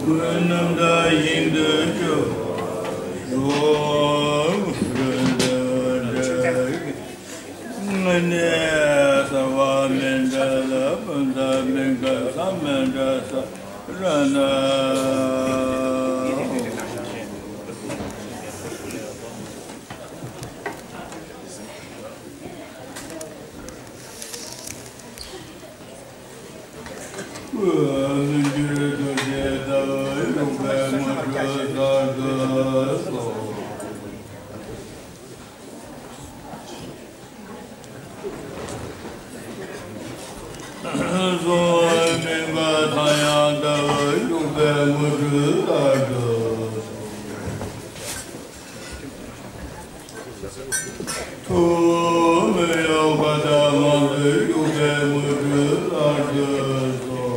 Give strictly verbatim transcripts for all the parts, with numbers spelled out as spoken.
ཀུན་རྣམ་དག་ཞིང་དུ་སྐྱོ། ནས་ས་བ་མི་འདྲ་ལ་སྤུན་ཟླ་མི་འགའ་ས་མི་འདྲ་ས་ར་ན། ཐུགས་མི་གཡོ་བ་དང་མང་དུ་བཞུགས་པའི་མོས་གུས་ལ་འགྲོ་སོང་།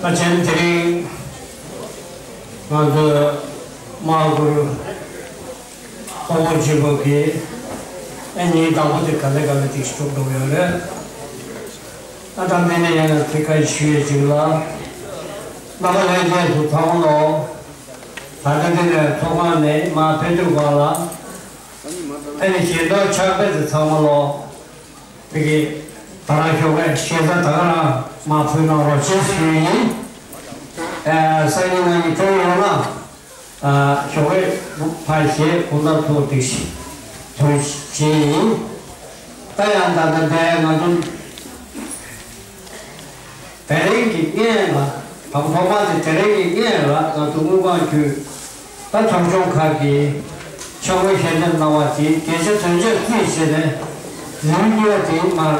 ཨ། ད་ཕྱིན་དེ་རིང་ང་ཚོའི་དམག་སྒར་ཀོང་པོ་ཆེན་པོ་གི་ཨ་ཉིན་དང་པོ་དེ་ག་ལེ་ག་ལེ་ཏིག་ཤོག་འགྲོ་ཡོད་རེད། ཨ་ད་འདི་ནས་ཡང་ཐིག་ཁ་ཞུ་ཡས་ཅིག་ལ། རྣམ་པ་ལྷན་རྒྱས་ཚོ་ཚང་མ་ལོ། ད་ལྟ་འདི་ནས་ཚོགས་ཁང་ནས་མར་ཕེབས་དུས་གང་ལ། ཨ་ནི་ཞལ་འདོན་ཕྱག་དཔེ་དེ་ཚང་མ་ལོ། དེ་གི་ད་རང་ཞོགས་ཀས་ཞལ་ཟས་ད་ག་རང་མར་ཕུལ་གནང་རོགས་ཞེས་ཞུས་ཡིན། ཨ་སང་ཉིན་གནངས་ཉིན་ཕེབས་ཡོང་ན། ཨ་ཞོགས་ཀས་ཕར་ཞལ་གོང་ལྟར་ཐུགས་ཏིག་ཞིག་ཐུགས་རྗེ་ཆེ་ཡིན། ད་ཡང་ད་ལྟ་འདས་ང་ཚོ་ དེ་རིང་གི་བརྙན་ལ་དང་ཐོག་མ་དེ་དེ་རིང་གི་བརྙན་ལ་ང་ཚོ་དངུལ་ཁང་བརྒྱུད་ད་ཚོགས་ཆུང་ཁག་གིས་ཆེད་མངགས་ཞལ་འདེབས་གནང་བ་དེ་གལ་ཆེ་དོན་ཆེར་བརྩིས་བྱས་ནས་ལེའུ་གཉིས་པ་དེ་མར་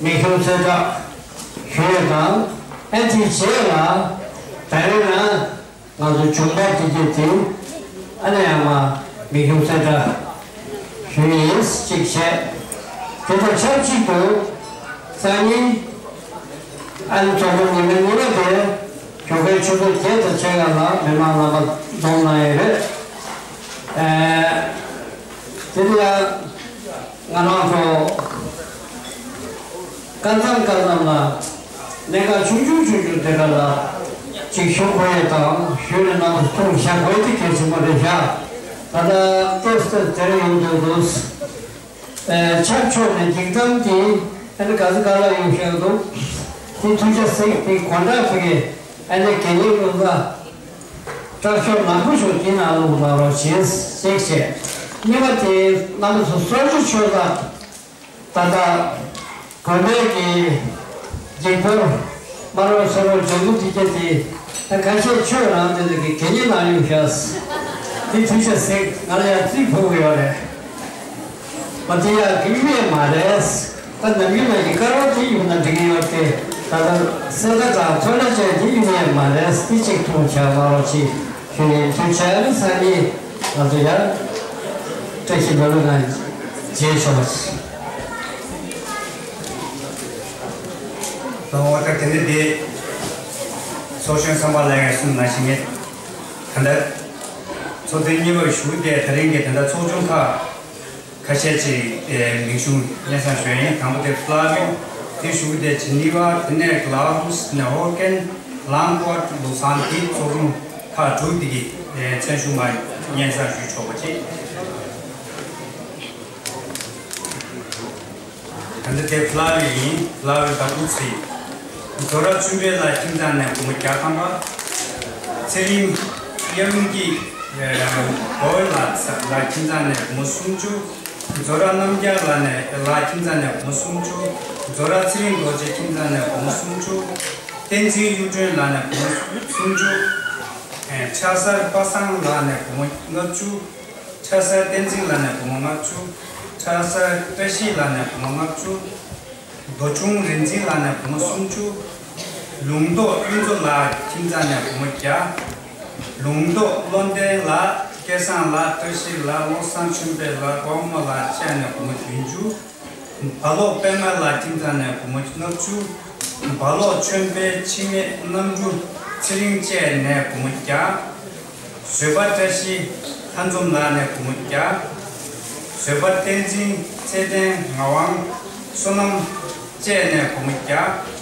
མིང་གཞུང་གསལ་བསྒྲགས་ཞུ་ཡས་དང་། ཨ་ནི་དེའི་རྗེས་ལ་ད་རེས་ན་ང་ཚོ་བྱུང་བ་དེ་གྱད་དེ་ཨ་ནི་ཡང་མ་མིང་གཞུང་གསལ་བསྒྲགས་ཞུ་ཡིན་གཅིག་བྱས། དེ་དང་ཆབས་ཅིག་ཏུ་སང་ཉིན་ཨ་ནི་ཚོགས་ཆུང་ཉི་མ་གཉིས་པ་དེ་ཞོགས་ཀའི་ཆུ་ཚོད་བརྒྱད་དང་ཕྱེད་ཀ་ལ་མི་མང་རྣམ་པ་འཛོམས་གནང་ཡས་རེད། ཨེ། དེ་ལ་ང་རང་ཚོ་སྐར་མཚམས་སྐར་མཚམས་ལ་གནད་འགག་ཆུང་ཆུང་ཆུང་ཆུང་དེ་ག་ལ་ཅིག་ཞུ་དགོས་ཡས་དང་ཞུས་ནས་ནང་དུ་ཐུག་བཞག་དགོས་དེ་གལ་ཆེན་པོ་རེད་བཞག་ད་ལྟ་ཏོག་ཙམ་དེར་ཡོང་འདུག་འདུག་ཨེ། ཕྱག་ཕྱོགས་ནས་འཇིགས་གཏམ་དེ་ཨ་ནི་ག་ཚོད་ག་ལ་ཡོང་བཞག་འདུག་དེ་ཐུགས་རྗེ་གཟིགས་དེ་གོ་འདྲ་ཕ་གི་ཨ་ནི་དགེ་བསྙེན་ཀླུ་ས་སྐྲག་ཤོར་ནག་པོ་ཤོག་དེ་ནང་བླུགས་གནང་རོགས་བྱེད་ཅེས་བཤད། གཉིས་པ་དེ་རྣམ་པ་ཚོ་སོར་ཆུ་ཆོས་ལ་ད་ལྟ་དགོན་པའི་གི་འཇིགས་པོར་དམར་རོ་སེར་རོ་འཇོན་པོ་དེ་གྱད་དེ་ད་ཁ་ཤས་ཆོས་རང་དེ་ལ་གི་དགེ་བསྙེན་ནང་ཡོང་བཞག་དེ་ཐུགས་རྗེ་གཟིགས་ང་ལ་ཡང་རྩིས་ཕོག་གི་ཡོད་རེད། མ་དེ་ཡང་གི་ཡོད་མ་རེད། ད་ནམ་རྒྱུན་ནང་གི་སྐར་མ་དེ་ཡོང་ན་འགྲིག་གི་ཡོད་དེ། ད་ལྟ་གསལ་ཁ་དང་ཐོས་ན་ཅན་དེ་ཡོང་ཡས་མ་རེད། དེ་གཅིག་མཐོང་བྱ་མ་རོགས་ཅིག་ཞུ་ཡིན། དུས་ཆ་ནི་སང་ཉིན་ང་ཚོ་ཡང་བཀྲ་ཤིས་ལོ་ལོ་ངང་མཇལ་ཆོག་ད་འོ་ད་དེ་འདྲ་དེ་ཚོགས་གཞོན་བསམ་པ་ལྷ་དབྱངས་གསུངས་ནང་བཞིན་ངས་ད་ལྟ་ཚོགས་ཐེངས་གཉིས་པར་ཞུགས་ཏེ་ད་རིང་གི་ད་ལྟ་ཚོགས་ཆུང་ཁག་ཁ་ཤས་ཅིག་དེ་མིང་གཞུང་སྙན་སེང་ཞུ་ཡ་ཡིན། དང་པོ་དེ་ཕ་ལ་ཝི་དེ་ཞུ་དེ་ཇི་ནི་ཝ། དེ་ནས་གི་ལའོ་སི། དེ་ནས་ཧོ་ཀན། ལང་ཀོ་ཊི། ལུ་སན། དེ་ཚོགས་ཆུང་ཁག་དྲུག་དེ་གི་མཚན་གཞུང་མ་སྙན་སེང་ཞུ་ཆོག་པ་ཅིག་ད་ལྟ་དེ་ཕ་ལ་ཝི་ཡིན། ཕ་ལ་ཝི་ད་ཀུ་ཚི། ཛོ་ར་ཆོས་འཕེལ་ལགས་ཁྱིམ་ཚང་ནས་སྒོར་མོ་བརྒྱ་ཐམ་པ། ཚེ་རིང་གཡང་སྐྱིད་ཨེ་ལགས་ཁྱིམ་ཚང་ནས་སྒོར་མོ་སུམ་ཅུ། ཛོ་ར་རྣམ་རྒྱལ་ལགས་ནས་ལགས་ཁྱིམ་ཚང་ནས་སྒོར་མོ་སུམ་ཅུ། ཛོ་ར་ཚེ་རིང་རྡོ་རྗེ་ཁྱིམ་ཚང་ནས་སྒོར་མོ་སུམ་ཅུ། བསྟན་འཛིན་གཡུ་སྒྲོན་ལགས་ནས་སྒོར་མོ་སུམ་ཅུ། ཨེ་ཆགས་སར་པ་སངས་ལགས་ནས་སྒོར་མོ་ལྔ་བཅུ། ཆགས་སར་བསྟན་འཛིན་ལགས་ནས་སྒོར་མོ་ལྔ་བཅུ། ཆགས་སར་བཀྲ་ཤིས་ལགས་ནས་སྒོར་མོ་ལྔ་བཅུ། རྡོ་ཆུང་རིག་འཛིན་ལགས་ནས་སྒོར་མོ་སུམ་ཅུ། ལུང་རྟོགས་ཀུན་རྫོ་ལགས་ཁྱིམ་ཚང་ནས་སྒོར་མོ་བརྒྱ། ལུང་རྟོགས་བློ་ལྡན་ལགས། སྐལ་བཟང་ལགས། བཀྲ་ཤིས་ལགས། བློ་བཟང་ཆོས་འཕེལ་ལགས། དབང་མོ་ལགས་བཅས་ནས་སྒོར་མོ་བདུན་ཅུ། བ་ལོག་པད་མ་ལགས་ཁྱིམ་ཚང་ནས་སྒོར་མོ་ལྔ་བཅུ། བ་ལོག་ཆོས་འཕེལ། འཆི་མེད་རྣམ་གྲོལ། ཚེ་རིང་བཅས་ནས་སྒོར་མོ་བརྒྱ། བཟོད་པ་བཀྲ་ཤིས། ལྷ་འཛོམས་ལགས་ནས་སྒོར་མོ་བརྒྱ། བཟོད་པ་བསྟན་འཛིན། ཚེ་བརྟན། ངག་དབང་། བསོད་ནམས་བཅས་ནས་སྒོར་མོ་བརྒྱ།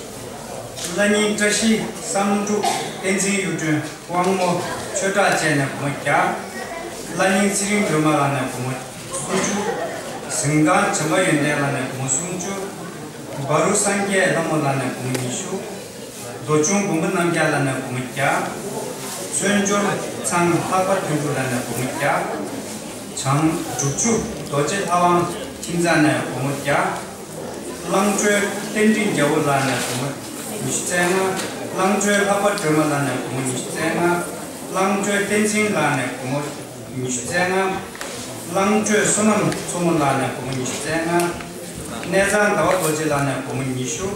བླ་སྙིང་བཀྲ་ཤིས། བསམ་འགྲུབ། བསྟན་འཛིན་གཡུ་སྒྲོན། དབང་མོ། ཆོས་གྲགས་བཅས་ནས་སྒོར་མོ་བརྒྱ། བླ་སྙིང་ཚེ་རིང་སྒྲོལ་མ་ལགས་ནས་སྒོར་མོ་སུམ་ཅུ། གཟིམ་ཁང་བྱམས་པ་ཡོན་ཏན་ལགས་ནས་སྒོར་མོ་སུམ་ཅུ། བ་རུ་སངས་རྒྱས་ལྷ་མོ་ལགས་ནས་སྒོར་མོ་ཉི་ཤུ། རྡོ་ཆུང་མགོན་པོ་རྣམ་རྒྱལ་ལགས་ནས་སྒོར་མོ་བརྒྱ། བཙོན་འབྱོར་ཚང་ལྷག་པ་དོན་གྲུབ་ལགས་ནས་སྒོར་མོ་བརྒྱ། བྱང་འབྲུག་ཆུ་རྡོ་རྗེ་ལྷ་དབང་ཁྱིམ་ཚང་ནས་སྒོར་མོ་བརྒྱ། གླང་སྒྲོལ་བསྟན་འཛིན་རྒྱལ་པོ་ལགས་ནས་སྒོར་མོ་ཉི་ཤུ་རྩ་ལྔ། གླང་སྒྲོལ་ལྷག་པ་སྒྲོལ་མ་ལགས་ནས་སྒོར་མོ་ཉི་ཤུ་རྩ་ལྔ། གླང་སྒྲོལ་བསྟན་འཛིན་ལགས་ནས་སྒོར་མོ་ཉི་ཤུ་རྩ་ལྔ། གླང་སྒྲོལ་བསོད་ནམས་མཚོ་མོ་ལགས་ནས་སྒོར་མོ་ཉི་ཤུ་རྩ་ལྔ། གནས་ཚང་ཟླ་བ་རྡོ་རྗེ་ལགས་ནས་སྒོར་མོ་ཉི་ཤུ།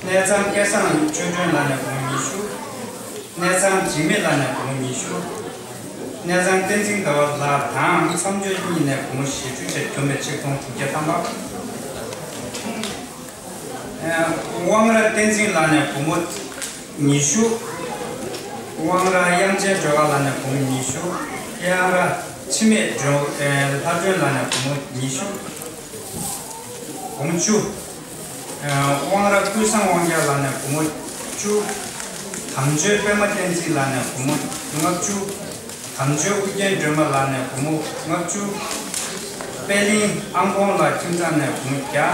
གནས་ཚང་སྐལ་བཟང་ཆོས་སྒྲོན་ལགས་ནས་སྒོར་མོ་ཉི་ཤུ། གནས་ཚང་འཇིགས་མེད་ལགས་ནས་སྒོར་མོ་ཉི་ཤུ། གནས་ཚང་བསྟན་འཛིན་ཟླ་བ་ལགས་དང་མཚམས་སྦྱོར་གཉིས་ནས་སྒོར་མོ་ཞེ་དྲུག་བཅས་བསྡོམས་པས་ཆིག་སྟོང་དྲུག་བརྒྱ་ཐམ་པ། དབང་ར་བསྟན་འཛིན་ལགས་ནས་སྒོར་མོ་ཉི་ཤུ། དབང་ར་དབྱངས་ཅན་སྒྲོལ་དཀར་ལགས་ནས་སྒོར་མོ་ཉི་ཤུ། དབྱངས་ར་འཆི་མེད་སྒྲོལ་ལྷ་སྒྲོན་ལགས་ནས་སྒོར་མོ་ཉི་ཤུ། སྒོར་མོ་བཅུ། དབང་ར་ཀུན་བཟང་དབང་རྒྱལ་ལགས་ནས་སྒོར་མོ་བཅུ། དམ་ཆོས་པད་མ་བསྟན་འཛིན་ལགས་ནས་སྒོར་མོ་ལྔ་བཅུ། དམ་ཆོས་ཨུ་རྒྱན་སྒྲོལ་མ་ལགས་ནས་སྒོར་མོ་ལྔ་བཅུ། པད་གླིང་ཨང་ཀོང་ལགས་ཁྱིམ་ཚང་ནས་སྒོར་མོ་བརྒྱ།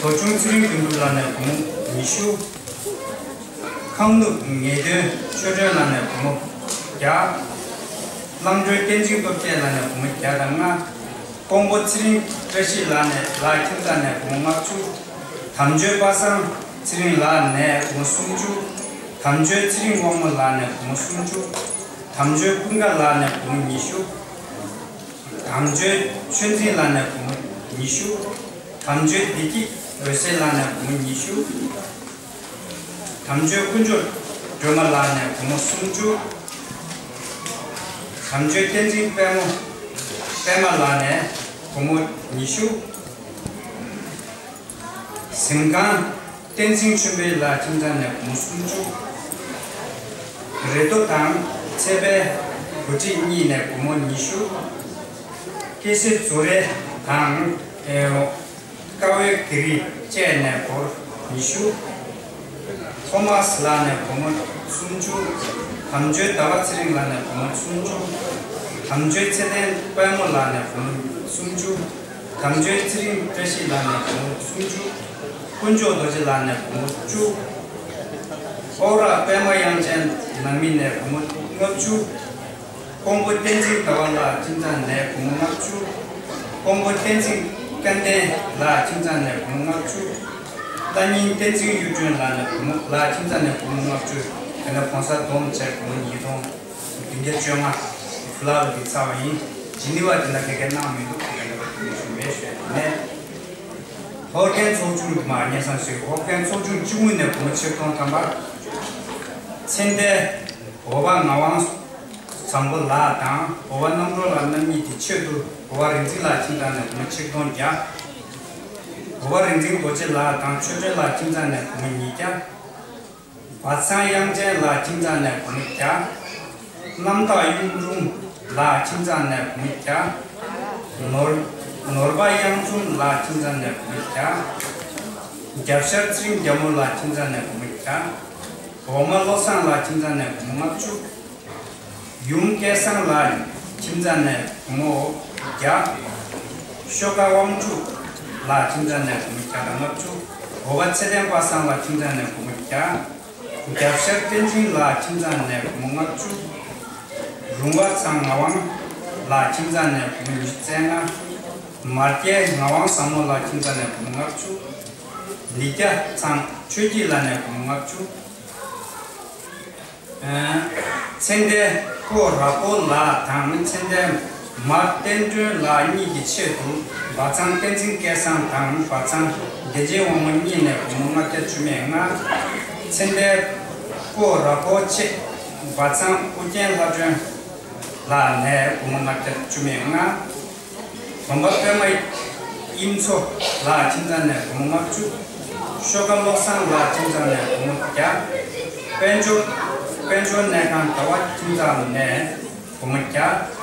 རྡོ་ཆུང་ཚེ་རིང་དོན་གྲུབ་ལགས་ནས་སྒོར་མོ་ཉི་ཤུ། ཁམས་ནུབ་ངེས་དོན་ཆོས་སྒྲོན་ལགས་ནས་སྒོར་མོ་བརྒྱ། གླང་སྒྲོལ་བསྟན་འཛིན་སྟོབས་རྒྱལ་ལགས་ནས་སྒོར་མོ་བརྒྱ་དང་ལྔ། ཀོང་པོ་ཚེ་རིང་བཀྲ་ཤིས་ལགས་ནས་ལགས་ཁྱིམ་ཚང་ནས་སྒོར་མོ་ལྔ་བཅུ། དམ་ཆོས་པ་སངས་ ཚེ་རིང་ལགས་ནས་སྒོར་མོ་སུམ་ཅུ། དམ་ཆོས་ཚེ་རིང་དབང་མོ་ལགས་ནས་སྒོར་མོ་སུམ་ཅུ། དམ་ཆོས་ཀུན་དགའ་ལགས་ནས་སྒོར་མོ་ཉི་ཤུ། དམ་ཆོས་ཆོས་འཛིན་ལགས་ནས་སྒོར་མོ་ཉི་ཤུ། དམ་ཆོས་བདེ་སྐྱིད་འོད་ཟེར་ལགས་ནས་སྒོར་མོ་ཉི་ཤུ། དམ་ཆོས་དཀོན་མཆོག་སྒྲོལ་མ་ལགས་ནས་སྒོར་མོ་སུམ་ཅུ། དམ་ཆོས་བསྟན་འཛིན་དཔལ་མོ་པད་མ་ལགས་ནས་སྒོར་མོ་ཉི་ཤུ། གཟིམ་ཁང་བསྟན་འཛིན་ཆོས་འཕེལ་ལགས་ཁྱིམ་ཚང་ནས་སྒོར་མོ་སུམ་ཅུ། རེ་དོ་དང་ཚེ་དཔལ་བུ་ཁྲིད་གཉིས་ནས་སྒོར་མོ་ཉི་ཤུ། སྐྱེ་སྲིད་ཛོ་རེ་དང་། ཀ་བོའི་གྷི་རི་བཅས་ནས་སྒོར་ཉི་ཤུ། ཐོ་མཱས་ལགས་ནས་སྒོར་མོ་སུམ་ཅུ། དམ་ཆོས་ཟླ་བ་ཚེ་རིང་ལགས་ནས་སྒོར་མོ་སུམ་ཅུ། དམ་ཆོས་ཚེ་བརྟན་དཔལ་མོ་ལགས་ནས་སྒོར་མོ་སུམ་ཅུ། དམ་ཆོས་ཚེ་རིང་བཀྲ་ཤིས་ལགས་ནས་སྒོར་མོ་སུམ་ཅུ། དཀོན་མཆོག་རྡོ་རྗེ་ལགས་ནས་སྒོར་མོ་བཅུ། ཨོ་ར་པད་མ་དབྱངས་ཅན་ནང་མི་ནས་སྒོར་མོ་ལྔ་བཅུ། ཀོང་པོ་བསྟན་འཛིན་ཟླ་བ་ལགས་ཁྱིམ་ཚང་ནས་སྒོར་མོ་ལྔ་བཅུ། ཀོང་པོ་བསྟན་འཛིན་སྐལ་ལྡན་ལགས་ཁྱིམ་ཚང་ནས་སྒོར་མོ་ལྔ་བཅུ། ལྷ་ཉིང་བསྟན་འཛིན་གཡུ་སྒྲོན་ལགས་ནས་སྒོར་མོ་ལགས་ཁྱིམ་ཚང་ནས་སྒོར་མོ་ལྔ་བཅུ། དེ་ནས་གོང་ས་བསྡོམས་བྱས་སྒོར་མོ་ཉིས་སྟོང་བདུན་བརྒྱ་བཅོ་ལྔ་ཕུ་ལ་ལ་འདི་ཚར་བ་ཡིན། ཇི་ནི་ཝ་དེ་ལ་ག་གེ་གནང་མི་འདུག་དེ་ལ་ག་གེ་ཞུ་མེད་ཞུས་ནས། ཧོར་གན་ཚོགས་ཆུང་དུ་མ་སྙན་སེང་ཞུས། ཧོར་གན་ཚོགས་ཆུང་སྤྱི་དངུལ་ནས་སྒོར་མོ་ཆིག་སྟོང་ཐམ་པ། ཚེ་འདས་འོ་བ་ངག་དབང་བཟང་པོ་ལགས་དང་འོ་བ་རྣམ་གྲོལ་ལགས་རྣམ་གཉིས་ཀྱི་ཆེད་དུ་འོ་བ་རིག་འཛིན་ལགས་ཁྱིམ་ཚང་ནས་སྒོར་མོ་ཆིག་སྟོང་བརྒྱ། འོ་བ་རིག་འཛིན་རྡོ་རྗེ་ལགས་དང་ཆོས་སྒྲོན་ལགས་ཁྱིམ་ཚང་ནས་སྒོར་མོ་ཉིས་བརྒྱ། བ་ཚང་དབྱངས་ཅན་ལགས་ཁྱིམ་ཚང་ནས་སྒོར་མོ་བརྒྱ། རྣམ་དག་གཡུང་དྲུང་ལགས་ཁྱིམ་ཚང་ནས་སྒོར་མོ་བརྒྱ། ནོར་ནོར་བ་གཡང་འཛོམས་ལགས་ཁྱིམ་ཚང་ནས་སྒོར་མོ་བརྒྱ། རྒྱབ་ཤར་ཚེ་རིང་རྒྱལ་མོ་ལགས་ཁྱིམ་ཚང་ནས་སྒོར་མོ་བརྒྱ། འོག་མ་བློ་བཟང་ལགས་ཁྱིམ་ཚང་ནས་སྒོར་མོ་ལྔ་བཅུ། ཡུམ་སྐལ་བཟང་ལགས་ཁྱིམ་ཚང་ནས་སྒོར་མོ་བརྒྱ། ཤོ་ཀ་དབང་ཕྱུག་ལགས་ཁྱིམ་ཚང་ནས་སྒོར་མོ་བརྒྱ་དང་ལྔ་བཅུ། འོ་བ་ཚེ་བརྟན་པ་སངས་ལགས་ཁྱིམ་ཚང་ནས་སྒོར་མོ་བརྒྱ། རྒྱབ་ཤར་བསྟན་འཛིན་ལགས་ཁྱིམ་ཚང་ནས་སྒོར་མོ་ལྔ་བཅུ། རུང་བ་ཚང་ངག་དབང་ལགས་ཁྱིམ་ཚང་ནས་སྒོར་མོ་ཉི་ཤུ་རྩ་ལྔ། མར་རྒྱལ་ངག་དབང་བཟང་མོ་ལགས་ཁྱིམ་ཚང་ནས་སྒོར་མོ་ལྔ་བཅུ། ལི་རྒྱ་ཚང་ཆོས་སྐྱིད་ལགས་ནས་སྒོར་མོ་ལྔ་བཅུ། ཚེ་འདས་ཀོ་ར་ཀོ་ལགས་དང་ཚེ་འདས་མ་བསྟན་སྒྲོན་ལགས་གཉིས་ཀྱི་ཆེད་དུ་བ་ཚང་བསྟན་འཛིན་སྐལ་བཟང་དང་བ་ཚང་བདེ་ཆེན་དབང་མོ་གཉིས་ནས་སྒོར་མོ་ལྔ་བརྒྱ་བཅུ་མེད་ལྔ། ཚེ་འདས་ཀོ་ར་ཀོ་ཆེ་བ་ཚང་ཨུ་རྒྱན་ལྷ་སྒྲོན་ལགས་ནས་སྒོར་མོ་ལྔ་བརྒྱ་བཅུ་མེད་ལྔ། དགོན་པ་པད་མ་དབྱིངས་མཚོ་ལགས་ཁྱིམ་ཚང་ནས་སྒོར་མོ་ལྔ་བཅུ། ཤོ་ཀ་བློ་བཟང་ལགས་ཁྱིམ་ཚང་ནས་སྒོར་མོ་བརྒྱ། དཔལ་འབྱོར་དཔལ་འབྱོར་གནས་ཁང་ཟླ་བ་ཁྱིམ་ཚང་ནས་སྒོར་མོ་བརྒྱ།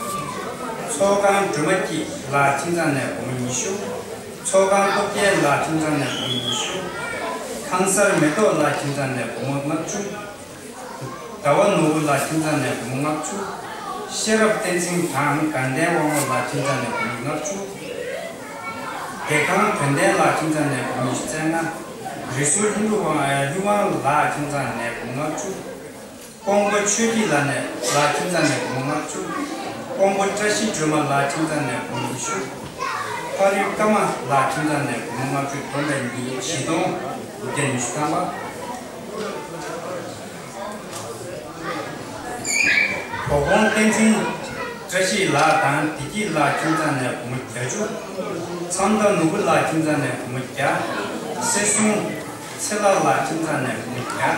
ཚོགས་ཁང་སྒྲོལ་མ་སྐྱིད་ལགས་ཁྱིམ་ཚང་ནས་སྒོར་མོ་ཉི་ཤུ། ཚོགས་ཁང་སྟོབས་རྒྱལ་ལགས་ཁྱིམ་ཚང་ནས་སྒོར་མོ་ཉི་ཤུ། ཁང་གསར་མེ་ཏོག་ལགས་ཁྱིམ་ཚང་ནས་སྒོར་མོ་ལྔ་བཅུ། ཟླ་བ་ནོར་བུ་ལགས་ཁྱིམ་ཚང་ནས་སྒོར་མོ་ལྔ་བཅུ། ཤེས་རབ་བསྟན་འཛིན་དང་དགའ་ལྡན་དབང་མོ་ལགས་ཁྱིམ་ཚང་ནས་སྒོར་མོ་ལྔ་བཅུ། བདེ་ཁང་དོན་ལྡན་ལགས་ཁྱིམ་ཚང་ནས་སྒོར་མོ་ཉི་ཤུ་རྩ་ལྔ། རི་སུལ་ཧིན་རྡུ་དབང་ཨ་ལྷུན་དབང་ལགས་ཁྱིམ་ཚང་ནས་སྒོར་མོ་ལྔ་བཅུ། ཀོང་པོ་ཆོས་སྐྱིད་ལགས་ནས་ལགས་ཁྱིམ་ཚང་ནས་སྒོར་མོ་ལྔ་བཅུ། ཀོང་པོ་བཀྲ་ཤིས་སྒྲོལ་མ་ལགས་ཁྱིམ་ཚང་ནས་སྒོར་མོ་ཉི་ཤུ། ཕ་རི་ཀརྨ་ལགས་ཁྱིམ་ཚང་ནས་སྒོར་མོ་ལྔ་བཅུ། བསྡོམས་པས་ཉིས་བཞི་སྟོང་དགུ་བརྒྱ་ཉི་ཤུ་ཐམ་པ། གོ་གོང་བསྟན་འཛིན་བཀྲ་ཤིས་ལགས་དང་བདེ་སྐྱིད་ལགས་ཁྱིམ་ཚང་ནས་སྒོར་མོ་བརྒྱད་ཅུ། མཚམས་མདའ་ནོར་བུ་ལགས་ཁྱིམ་ཚང་ནས་སྒོར་མོ་བརྒྱ། སེ་སུང་ཚེ་ལྷ་ལགས་ཁྱིམ་ཚང་ནས་སྒོར་མོ་བརྒྱ།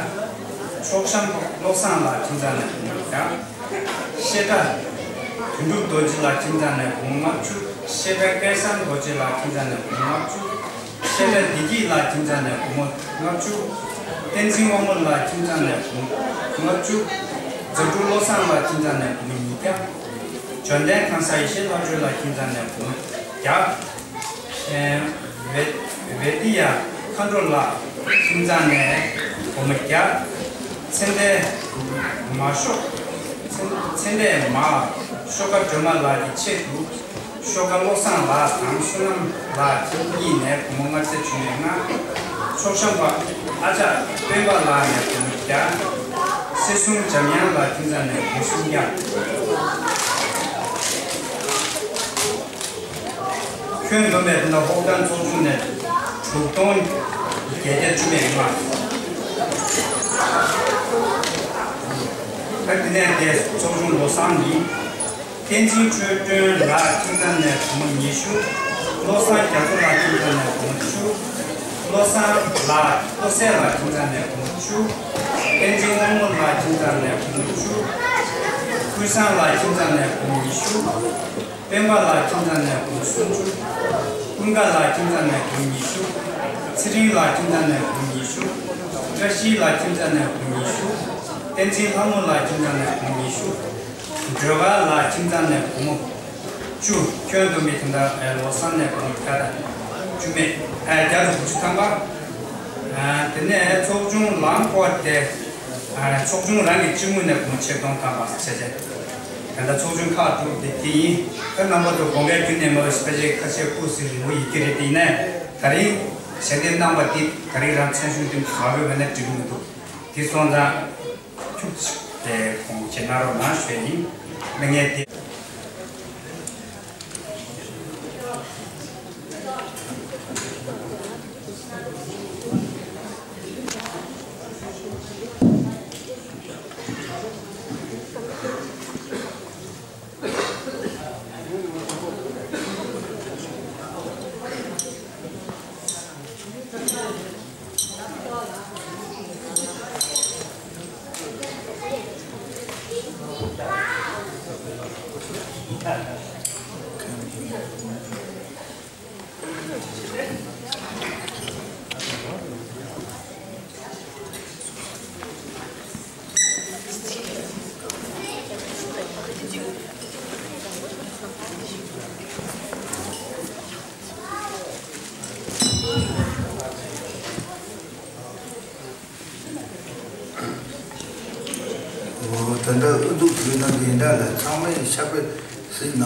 མཆོག་བྱམས་བློ་བཟང་ལགས་ཁྱིམ་ཚང་ནས་སྒོར་མོ་བརྒྱ། བཤད་གྲྭ་དོན་གྲུབ་རྡོ་རྗེ་ལགས་ཁྱིམ་ཚང་ནས་སྒོར་མོ་ལྔ་བཅུ། བཤད་གྲྭ་སྐལ་བཟང་རྡོ་རྗེ་ལགས་ཁྱིམ་ཚང་ནས་སྒོར་མོ་ལྔ་བཅུ། བཤད་གྲྭ་བདེ་སྐྱིད་ལགས་ཁྱིམ་ཚང་ནས་སྒོར་མོ་ལྔ་བཅུ། བསྟན་འཛིན་དབང་མོ་ལགས་ཁྱིམ་ཚང་ནས་སྒོར་མོ་ལྔ་བཅུ། རྫ་སྒྲུབ་བློ་བཟང་ལགས་ཁྱིམ་ཚང་ནས་སྒོར་མོ་ཉིས་བརྒྱ། འབྱོར་ལྡན་ཁང་གསར་ཡེ་ཤེས་ལྷ་སྒྲོལ་ལགས་ཁྱིམ་ཚང་ནས་སྒོར་མོ་བརྒྱ། ཨེ། ཝེ་ཝེ་ཏི་ཡ་མཁའ་འགྲོ་ལགས་ཁྱིམ་ཚང་ནས་སྒོར་མོ་བརྒྱ། ཚེ་འདས་མ་ཤོ་ཚེ་ཚེ་འདས་མ་ཤོ་ཀ་སྒྲོལ་མ་ལགས་ཀྱི་ཆེད་དུ་ཤོ་ཀ་བློ་བཟང་ལགས་དང་བསོད་ནམས་ལགས་ཁྱིམ་གཉིས་ནས་སྒོར་མོ་ལྔ་བརྒྱ་བཅུ་མེད་ལྔ། མཆོག་བྱམས་པ་ཨ་ཅག་སྤེན་པ་ལགས་ནས་སྒོར་མོ་བརྒྱ། སེ་སུང་འཇམ་དབྱངས་ལགས་ཁྱིམ་ཚང་ནས་སྒོར་མོ་སུམ་བརྒྱ། ཁྱོན་བསྡོམས་པས་ད་ལྟ་ཧོར་གན་ཚོགས་ཆུང་ནས་དྲུག་སྟོང་ བརྒྱད་བརྒྱ་བཅུ་མེད་ལྔ། ད་དེ་ནས་དེ་ཚོགས་ཆུང་ལོ་གསར་ནི། བསྟན་འཛིན་ཆོས་སྒྲོན་ལགས་ཁྱིམ་ཚང་ནས་སྒོར་མོ་ཉི་ཤུ། བློ་བཟང་རྒྱ་མཚོ་ལགས་ཁྱིམ་ཚང་ནས་སྒོར་མོ་བཅུ། བློ་བཟང་ལགས་བློ་གསལ་ལགས་ཁྱིམ་ཚང་ནས་སྒོར་མོ་བཅུ། བསྟན་འཛིན་ལྷ་མོ་ལགས་ཁྱིམ་ཚང་ནས་སྒོར་མོ་བཅུ། ཀུན་བཟང་ལགས་ཁྱིམ་ཚང་ནས་སྒོར་མོ་ཉི་ཤུ། སྤེན་པ་ལགས་ཁྱིམ་ཚང་ནས་སྒོར་མོ་སུམ་ཅུ། ཀུན་དགའ་ལགས་ཁྱིམ་ཚང་ནས་སྒོར་མོ་ཉི་ཤུ། ཚེ་རིང་ལགས་ཁྱིམ་ཚང་ནས་སྒོར་མོ་ཉི་ཤུ། བཀྲ་ཤིས་ལགས་ཁྱིམ་ཚང་ནས་སྒོར་མོ་ཉི་ཤུ། བསྟན་འཛིན་ལྷ་མོ་ལགས་ཁྱིམ་ཚང་ནས་སྒོར་མོ་ཉི་ཤུ། སྒྲོལ་དཀར་ལགས་ཁྱིམ་ཚང་ནས་སྒོར་མོ་བཅུ། ཁྱོན་བསྡོམས་པས་དེ་འདྲ་ལོ་གསར་ནས་སྒོར་མོ་བརྒྱ་དང་བཅུ་མེད་བརྒྱ་དང་དགུ་བཅུ་ཐམ་པ། དེ་ནས་ཚོགས་ཆུང་ལམ་སྐོར་དེ་ཚོགས་ཆུང་རང་གི་སྤྱི་དངུལ་ནས་སྒོར་མོ་ཆིག་སྟོང་ཐམ་པ་བྱས་རྗེས། ད་ལྟ་ཚོགས་ཆུང་ཁག་དྲུག་དེ་དེ་ཡིན། ད་རྣམ་པ་ཚོ་དགོངས་འགལ་ཁྱོན་ནས་མེད་པ་ཞིག་ཕལ་ཆེར་ཁ་ཤས་སྐུ་གཟུགས་རིང་པོ་ཡོད་ཀྱི་རེད། དེ་ཡིན་ནའི་ད་རིང་ཞལ་འདེབས་གནང་བ་འདི་ད་རིང་རང་མཚན་གཞུང་འདི་མ་འོས་པ་ན་འགྲིག་གི་མི་འདུག་དེ་སོང་ཙང་ཁྱུག་ཅིག་དེ་དགོངས་བཞེས་གནང་རོགས་གནང་ཞུ་ཡ་ཡིན། མི་ངན་དེ། འོ། ད་ལྟ་ཨུ་ཐུག་བོད་ནང་གི་འདྲ་ལ་ཚང་མས་ཤ་པེ་སྲིད་ན།